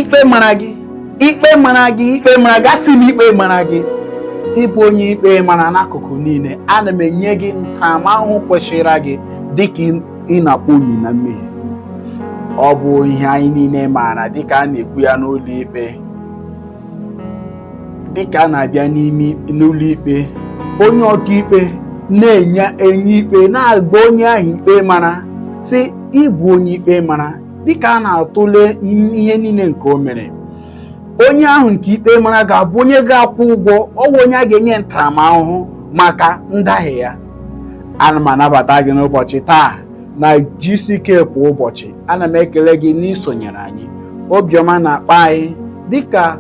Ikpe mara gị, ikpe mara gị, ikpe mara gị. Asị m, ikpe mara gị, ịbụ onye ikpe mara n'akụkụ niile. Ana m enye gị ntaramahụhụ kwesịrị gị dịka ị na-akpọ unyi na mmehie. Ọ bụ ihe anyị niile maara, dịka a na-ekwu ya n'ụlọ ikpe, dịka a na-abịa n'ime n'ụlọ ikpe, onye ọkaikpe na-enye enye ikpe, na-agba onye ahụ ikpe mara, sị ịbụ onye ikpe mara, dịka a na-atụle ihe niile nke o mere. Onye ahụ nke ikpe mara ga-abụ onye ga-akwụ ụgwọ ọwụ, onye a ga-enye ntaramahụhụ maka ndahie ya. Ana m anabata gị n'ụbọchị taa na GCK kwa ụbọchị. Ana m ekele gị n'isonyere anyị. Obiọma na-akpa anyị dịka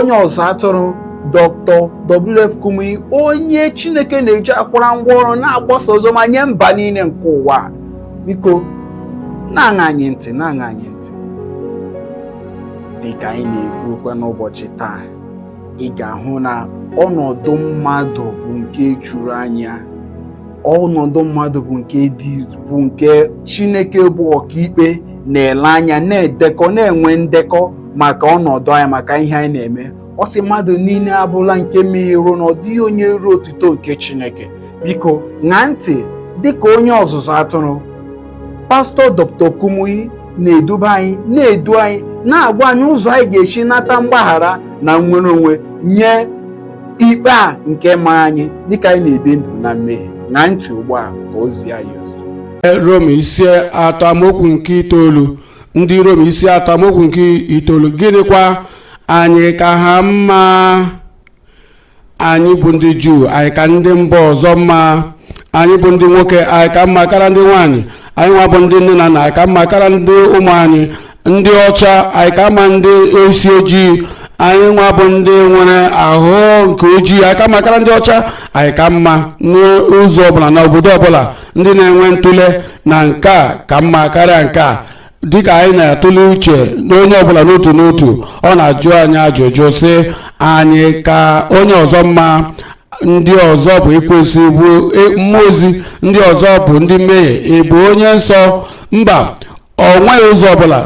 onye ọzụzụ atụrụ Dr. W.F. Kumuyi, onye Chineke na-eji akwara ngwa ọrụ na-agbasa oziọma nye mba niile nke ụwa. Biko, na-aṅa anyị ntị, na-aṅa anyị ntị dịka anyị na-ekwu okwu n'ụbọchị taa. Ị ga-ahụ na ọnọdụ mmadụ bụ nke juru anya, ọnọdụ mmadụ bụ nke dị, bụ nke Chineke bụ ọkaikpe na-ele anya, na-edekọ, na-enwe ndekọ maka ọnọdụ anyị, maka ihe anyị na-eme. Ọ sị mmadụ niile abụrụla nke mehiere, na ọ dịghị onye ruo otuto nke Chineke. Biko, ṅaa ntị dịka onye ọzụzụ atụrụ, Pastọ Dr. Kumuyi, na-eduba anyị, na-edu anyị, na-agwa anyị ụzọ anyị ga-esi nata mgbaghara na nnwere onwe nye ikpe a nke mara anyị dịka anyị na-ebi ndụ na mmehie. Ṅaa ntị ugbu a ka o zie anyị ozi. Rom isi 3, amaokwu nke 9. Ndị Rom isi 3, amaokwu nke 9. Gịnịkwa? Anyị ka ha mma? Anyị bụ ndị Juu, anyị ka ndị mba ọzọ mma? Anyị bụ ndị nwoke, anyị ka mma karịa ndị nwanyị? Anyị nwa bụ ndị nne na nna, anyị ka mma karịa ndị ụmụ anyị? Ndị ọcha, anyị ka mma ndị isi ojii? Anyị nwa bụ ndị nwere ahụ nke ojii, anyị ka mma karịa ndị ọcha? Anyị ka mma n'ụzọ ọbụla, na obodo ọbụla, ndị na-enwe ntụle na nke a ka mma karịa nke a? Dịka anyị na-atụle uche n'onye ọbụla n'otu n'otu, ọ na-ajụ anyị ajụjụ sị, anyị ka onye ọzọ mma? Ndị ọzọ bụ ekwensu, bụ mmụọ ozi, ndị ọzọ bụ ndị mmehie. Ị bụ onye nsọ? Mba, ọ nweghị ụzọ ọbụla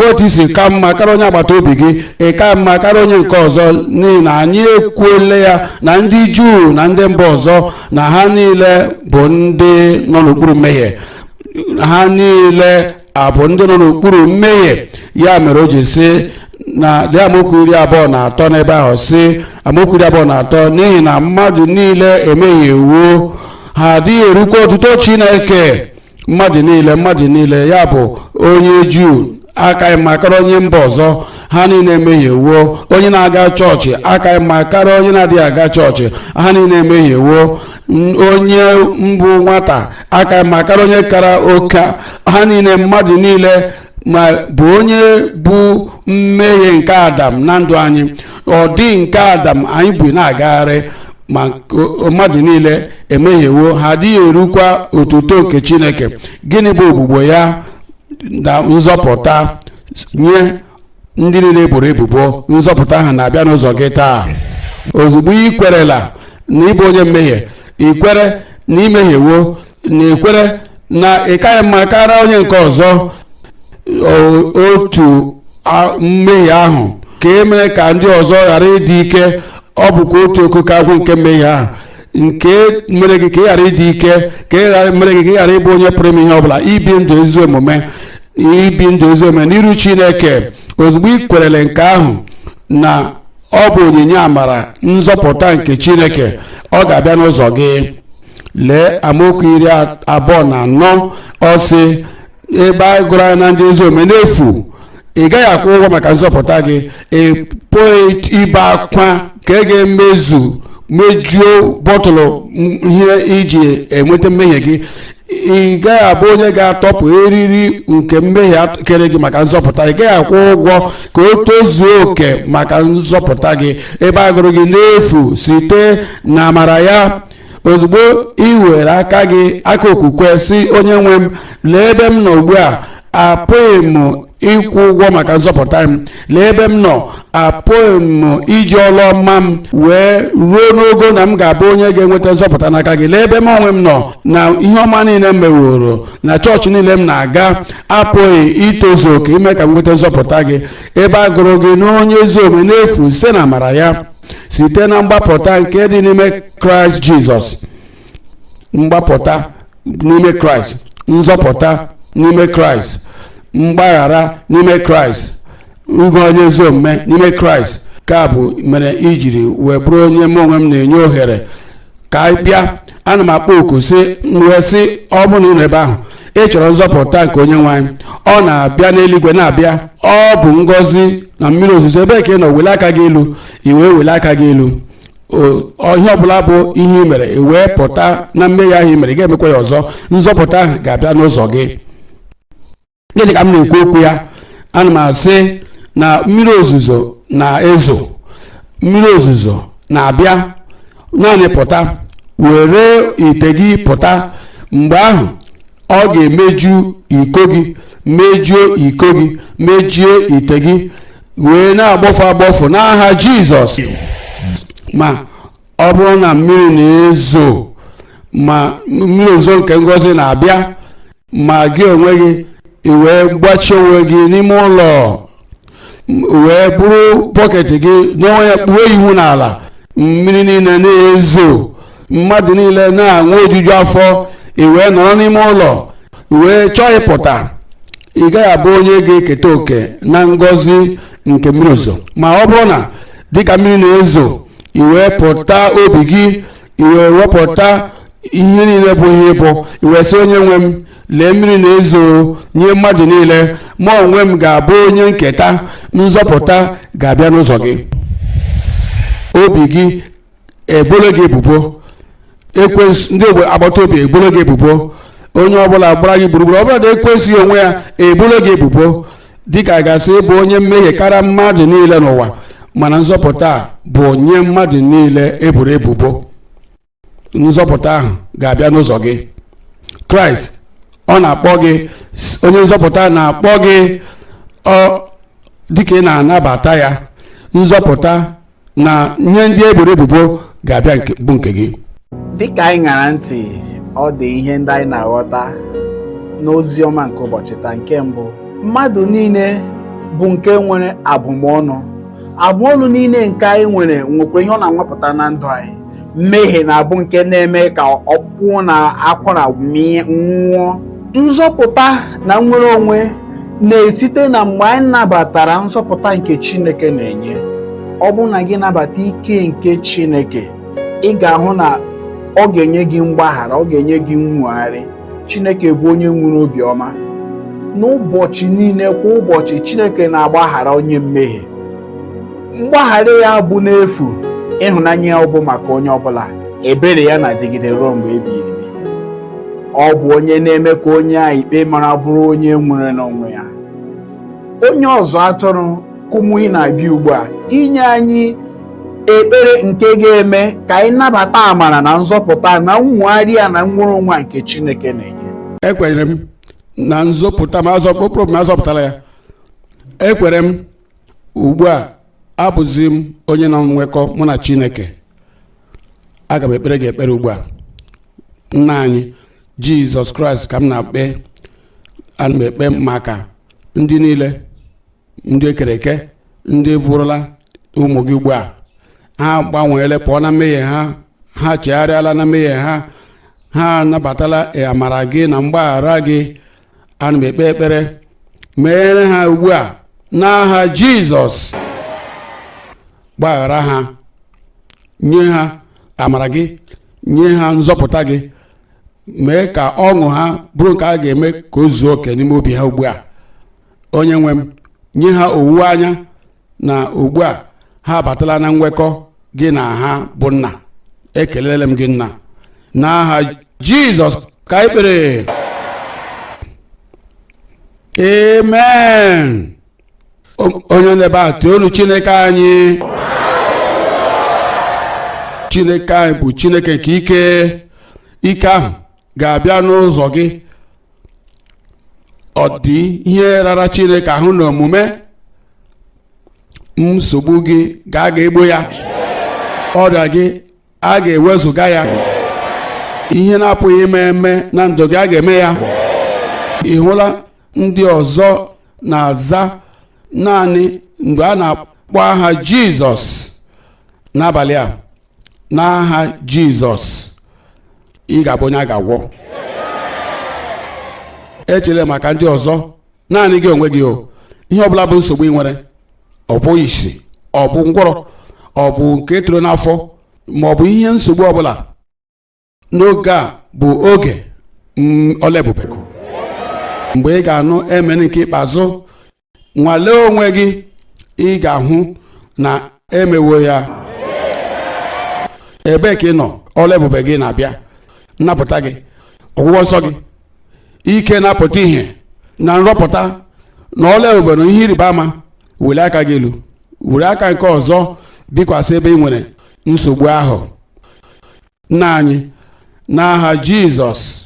otu isi ka mma karịa onye agbata obi gị. Ị ka mma karịa onye nke ọzọ, n'ihi na anyị ekwuole ya na ndị Juu na ndị mba ọzọ, na ha niile bụ ndị nọ n'okpuru mmehie. Ha niile abụ ndị nọ n'okpuru mmehie. Ya mere o ji sị na dị amaokwu 23 n'ebe ahụ, sị, amaokwu 23, n'ihi na mmadụ niile emehiewo, ha adịghị erukwa otuto Chineke. Mmadụ niile, mmadụ niile, ya bụ onye Juu akaghị mma karịa onye mba ọzọ. Ha niile emehiewo. Onye na-aga chọọchị akaghị mma karịa onye na-adịghị aga chọọchị. Ha niile emehiewo. Onye mbụ nwata akaghị mma karịa onye kara oke. Ha niile, mmadụ niile, ma bụ onye bụ mmehie nke Adam na ndụ anyị, ọ dị nke Adam anyị bụ na-agagharị. Ma mmadụ niile emehiewo, ha adịghị erukwa otuto nke Chineke. Gịnị bụ ogbugbo ya na nzọpụta nye ndị niile eboro ebubo? Nzọpụta ahụ na-abịa n'ụzọ gị taa. Ozugbo ị kwerela na ịbụ onye mmehie, ị kwere na imehiewo, na ikwere na ị kaghị mma karịa onye nke ọzọ, otu mmehie ahụ ka e mere ka ndị ọzọ ghara ịdị ike. Ọ bụkwa otu okoke agwụ nke mmehie ahụ nke mere gị ka ị ghara ịdị ike, ka ị ghara mere gị ka ị ghara ịbụ onye pụrụ ime ihe ọbụla, ibi ndụ ezi omume, ibi ndụ ezi omume n'iru Chineke. Ozugbo ị kwerele nke ahụ, na ọ bụ onyinye amara nzọpụta nke Chineke, ọ ga-abịa n'ụzọ gị. Lee amaokwu 24. Ọ sị ebe a gụrụ anyị na ndị ezi omume n'efu. Ị gaghị akwụ ụgwọ maka nzọpụta gị. Ị pụghị ibe akwa ka ị ga-emezu mejuo bọtụlụ ihe iji enweta mmehie gị. Ị gaghị abụ onye ga-atọpụ eriri nke mmehie kere gị maka nzọpụta. Ị gaghị akwụ ụgwọ ka o tozuo oke maka nzọpụta gị, ebe a gụrụ gị n'efu site na amara ya. Ozugbo ị were aka gị, aka okwukwe, si, "Onye nwe m, lee ebe m nọ ugbu a. Apụghị m Ịkwụ ụgwọ maka nzọpụta m. Lee ebe m nọ, apụghị m iji ọlụ ọma m wee ruo n'ogo na m ga-abụ onye ga-enweta nzọpụta n'aka gị. Lee ebe m onwe m nọ na ihe ọma niile m meworo na chọọchị niile m na-aga apụghị itozu oke ime ka m nweta nzọpụta gị. Ebe a gụrụ gị n'onye ezi omume n'efu site na amara ya, site na mgbapụta nke dị n'ime Kraịst Jizọs. Mgbapụta n'ime Kraịst, nzọpụta n'ime Kraịst, mgbaghara n'ime Kraịst, ịgụ onye ezi omume n'ime Kraịst, ka bụ mere ijiri wee bụrụ onye m onwe m na-enye ohere ka anyị bịa. Ana m akpọ oku sị, wee sị, ọ bụrụ na ị nọ ebe ahụ, ị chọrọ nzọpụta nke Onye nwe anyị, ọ na-abịa n'eluigwe na-abịa. Ọ bụ ngọzi na mmiri ozuzo. Ebe ka ị nọ, wele aka gị elu. I wee wele aka gị elu, ihe ọbụla bụ ihe ị mere, i wee pụta na mmehie ahụ ị mere, ị ga-emekwa ya ọzọ. Nzọpụta ahụ ga-abịa n'ụzọ gị. Gịnị ka m na-ekwu okwu ya? Ana m asị na mmiri ozuzo na-ezo, mmiri ozuzo na-abịa. Naanị pụta, were ite gị pụta. Mgbe ahụ ọ ga-emeju iko gị, mejuo iko gị, mejie ite gị, wee na-agbọfu agbọfu n'aha Jizọs. Ma ọ bụrụ na mmiri na-ezo, ma mmiri ozuzo nke ngọzi na-abịa, ma gị onwe gị i wee gbachie onwe gị n'ime ụlọ, wee bụrụ bucket gị n'onwe ya, kpuo ihu n'ala, mmiri niile na-ezo, mmadụ niile na-aṅụ ojuju afọ, i wee nọrọ n'ime ụlọ wee chọọ ịpụta, ị gaghị abụ onye ga-eketa oke na ngọzi nke mmiri ozuzo. Ma ọ bụrụ na dịka mmiri na-ezo, i wee pụta obi gị, i wee wepụta ihe niile bụ ihe ịbụ, i wee sị, "Onye nwe m, lee, mmiri na-ezo nye mmadụ niile, ma onwe m ga-abụ onye nketa," nzọpụta ga-abịa n'ụzọ gị. Obi gị ebolo gị ebubo, ekwensu, ndị ogbe agbata obi ebolo gị ebubo, onye ọbụla gbara gị gburugburu, ọbụla dị ekwensu onwe ya ebolo gị ebubo, dịka a ga-asị ịbụ onye mmehie karịa mmadụ niile n'ụwa. Mana nzọpụta a bụ nye mmadụ niile eboro ebubo. Nzọpụta ahụ ga-abịa n'ụzọ gị. Kraịst, ọ na-akpọ gị. Onye nzọpụta na-akpọ gị. Ọ dịka ị na-anabata ya, nzọpụta na nye ndị eboro ebubo ga-abịa bụ nke gị. Dịka anyị ṅara ntị, ọ dị ihe ndị anyị na-aghọta n'ozi ọma nke ụbọchị taa. Nke mbụ, mmadụ niile bụ nke nwere abụmọnụ. Abụmọnụ niile nke anyị nwere nwekwa ihe ọ na-anwapụta na ndụ anyị. Mmehie na-abụ nke na-eme ka ọkpụkpụ na akwara mie nwụọ. Nzọpụta na nnwere onwe na-esite na mgbe anyị nabatara nzọpụta nke Chineke na-enye. Ọ bụrụ na gị nabata ike nke Chineke, ị ga-ahụ na ọ ga-enye gị mgbaghara, ọ ga-enye gị nwogharị. Chineke bụ onye nwere obiọma. N'ụbọchị niile, kwa ụbọchị, Chineke na-agbaghara onye mmehie. Mgbaghara ya bụ n'efu. Ịhụnanya ya bụ maka onye ọbụla. Ebere ya na-adịgide ruo mgbe ebighị ebi. Ọ bụ onye na-eme ka onye a ikpe mara bụrụ onye nwere n'onwe ya. Onye ọzụ atụrụ Kumuyi na-abịa ugbu a inye anyị ekpere nke ga-eme ka anyị nabata amara na nzọpụta na nwogharị ya na nnwere onwe nke Chineke na-enye. Ekwenyere m na nzọpụta m, azọpụrụ m, azọpụtara ya. Ekwere m ugbu a, abụzi m onye nọ nwekọ mụ na Chineke. Aga m ekpere gị ekpere ugbu a. Nna anyị Jizọs Kraịst, ka m na-ekpe, ana m ekpe maka ndị niile, ndị ekere eke, ndị bụrụla ụmụ gị ugbu a. Ha gbanweela pụọ na mmehie ha, ha chegharịala na mmehie ha, ha anabatala amara gị na mgbaghara gị. Ana m ekpe ekpere meere ha ugbu a n'aha Jizọs. Gbaghara ha, nye ha amara gị, nye ha nzọpụta gị. Mee ka ọṅụ ha bụrụ nke a ga-eme ka o zuo oke n'ime obi ha ugbu a. Onye nwe m, nye ha owuwe anya na ugbu a ha abatala na nwekọ gị na ha bụ nna. Ekelele m gị, nna. N'aha Jizọs ka anyị kpere, amen. Onye n'ebe a, toonu Chineke anyị. Chineke anyị bụ Chineke nke ike. Ike ahụ ga-abịa n'ụzọ gị. Ọ dị ihe rara Chineke ahụ na omume? Nsogbu gị ga ga-egbo ya, ọrịa gị a ga-ewezụga ya, ihe na-apụghị ime eme na ndụ gị a ga-eme ya. Ị hụla ndị ọzọ na-aza naanị mgbe a na-akpọ aha Jizọs n'abalị a. N'aha Jizọs, ị ga-abụ onye a ga-agwọ. Echela maka ndị ọzọ, naanị gị onwe gị. O ihe ọbụla bụ nsogbu ị nwere, ọ bụ isi, ọ bụ ngwọrọ, ọ bụ nke toro n'afọ, ma ọ bụ ihe nsogbu ọbụla, n'oge a bụ oge ọla ebube mgbe ị ga-anụ amen nke ikpeazụ. Nwalee onwe gị, ị ga-ahụ na emewo ya. Ebee ka ị nọ? Ọla ebube gị na-abịa, nnapụta gị, ọgwụgwọ nsọ gị, ike na-apụta ihe na nrọpụta na ọla ebube na ihe ịrịba ama. Were aka gị elu, were aka nke ọzọ bikwasị ebe ị nwere nsogbu ahụ. Nna anyị, n'aha Jizọs,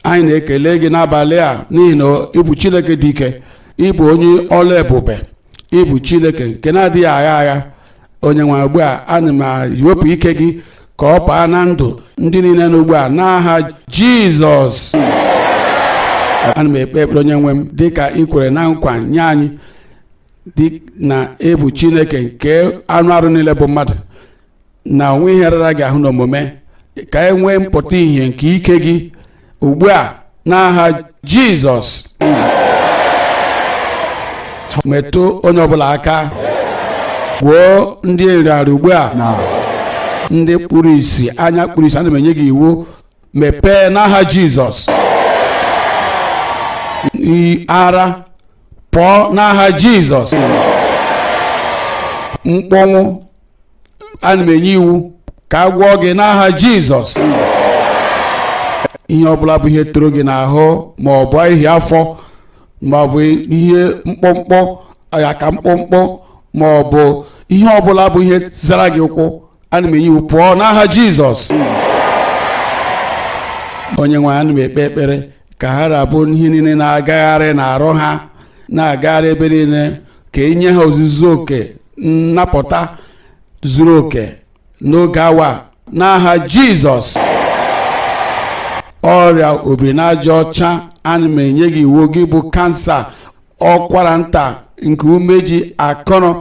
anyị na-ekele gị n'abalị a n'ihi na ịbụ Chineke dị ike, ịbụ onye ọla ebube, ịbụ Chineke nke na-adịghị agha agha. Onye nwe, ugbu a ana m ewepụ ike gị ka ọ paa na ndụ ndị niile n'ugbu a n'aha Jizọs. Ana m ekpe ekpere, onye nwe m, dịka ị kwere na nkwa nye anyị, dị na ịbụ Chineke nke anụ arụ niile bụ mmadụ na onwe ihe rara gị ahụ n'omume, ka e nwee mpụta ìhè nke ike gị ugbu a n'aha Jizọs. Metụ onye ọbụla aka, gwuo ndị nrịanrịa ugbu a, ndị kpuru isi, anya kpuru isi, ana m enye gị iwu, mepee n'aha Jizọs. Ara pụọ n'aha Jizọs. Mkpọnwụ, ana m enye iwu ka a gwọọ gị n'aha Jizọs. Ihe ọbụla bụ ihe toro gị n'ahụ, ma ọ bụ ahịhịa afọ, ma ọ bụ ihe mkpọmkpọ aka mkpọmkpọ, ma ọ bụ ihe ọbụla bụ ihe zara gị ụkwụ, ana m enye iwu, pụọ n'aha Jizọs. Onye nwe, ana m ekpe ekpere ka ha rabụ ihe niile na-agagharị n'arụ ha, na-agagharị ebe niile, ka enye ha ozuzu oke, nnapụta zuru oke n'oge awa n'aha Jizọs. Ọrịa obiri n'aja ọcha, ana m enye gị iwu, gị bụ kansa, ọkwara nta nke umeji, akọrọ,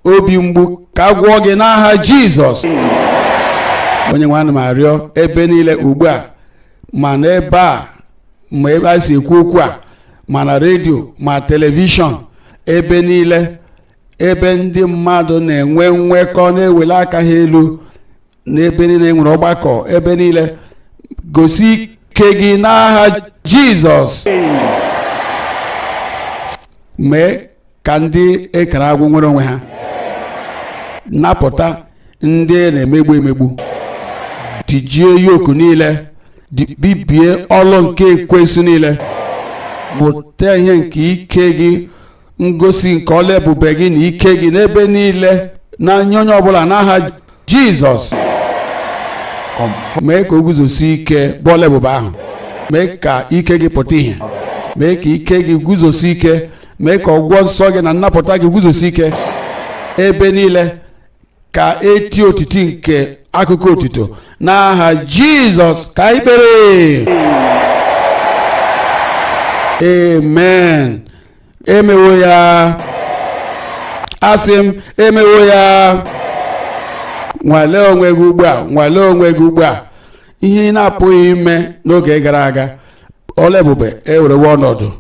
obi mgbu, ka a gwọọ gị n'aha Jizọs. Onye nwe, ana m arịọ ebe niile ugbu a, ma n'ebe a, ma ebe a si ekwu okwu a, ma na redio, ma telivishọn, ebe niile ebe ndị mmadụ na-enwe nwekọ, na-eweli aka ha elu, n'ebe niile nwere ọgbakọ, ebe niile, gosi ike gị n'aha Jizọs. Mee ka ndị ekere agwụ nwere onwe ha, napụta ndị na-emegbu emegbu, tijie yoku niile, bibie ọlụ nke ekwensu niile, pụta ihe nke ike gị, ngosi nke ọla ebube gị na ike gị n'ebe niile n'anya onye ọbụla n'aha Jizọs. Mee ka o guzosi ike bụ ọla ebube ahụ. Mee ka ike gị pụta ìhè, mee ka ike gị guzosi ike, mee ka ọgwụgwọ nsọ gị na nnapụta gị guzosi ike ebe niile, ka eti otiti nke akụkọ otito n'aha Jizọs ka anyị kpere. Amen. Emewo ya. Asị m, emewo ya. Nwalee onwe gị ugbu a, nwalee onwe gị ugbu a. Ihe ị na-apụghị ime n'oge gara aga, ọla ebube ewerewo ọnọdụ.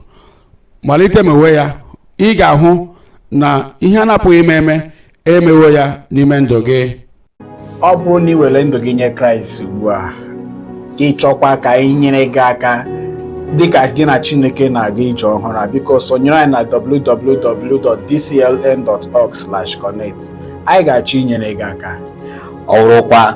Malite mewe ya, ị ga-ahụ na ihe a na-apụghị ime eme, emewo ya n'ime ndụ gị. Ọ bụrụ na ị were ndụ gị nye Kraịst ugbu a, ị chọkwa ka anyị nyere gị aka dịka gị na Chineke na-aga ije ọhụrụ a, biko sonyere anyị na www.dcln.org/connect. Anyị ga-achọ inyere gị aka. Ọ bụrụkwa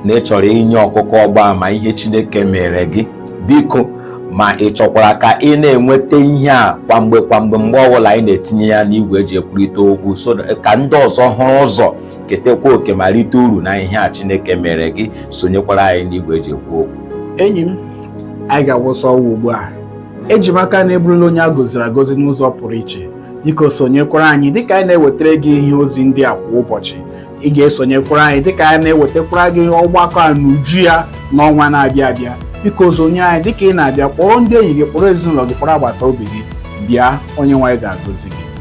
na ị chọrọ inye ọkụkọ ọgba ama ihe Chineke mere gị, biko, ma ị chọkwara ka ị na-enweta ihe a kwamgbe kwamgbe, mgbe ọbụla anyị na-etinye ya n'igwe eji ekwurịta okwu, so ka ndị ọzọ hụrụ ụzọ ketekwa oke ma rite uru na ihe a Chineke mere gị, sonyekwara anyị n'igwe eji ekwu okwu. Enyi m, anyị ga-awụsa ọwa ugbu a. Eji m aka na ị bụrụla onye a gọziri agọzi n'ụzọ pụrụ iche. Biko sonyekwara anyị dịka anyị na-ewetara gị ihe ozi ndị a kwa ụbọchị. Ị ga-esonyekwara anyị dịka anyị na-ewetakwara gị ọgbakọ a n'uju ya n'ọnwa na-abịa abịa. Biko sonye anyị dịka ị na-abịa, kpọrọ ndị enyi gị, kpọrọ ezinụlọ gị, kpọrọ agbata obi gị bịa. Onye nwe anyị ga-agọzi gị.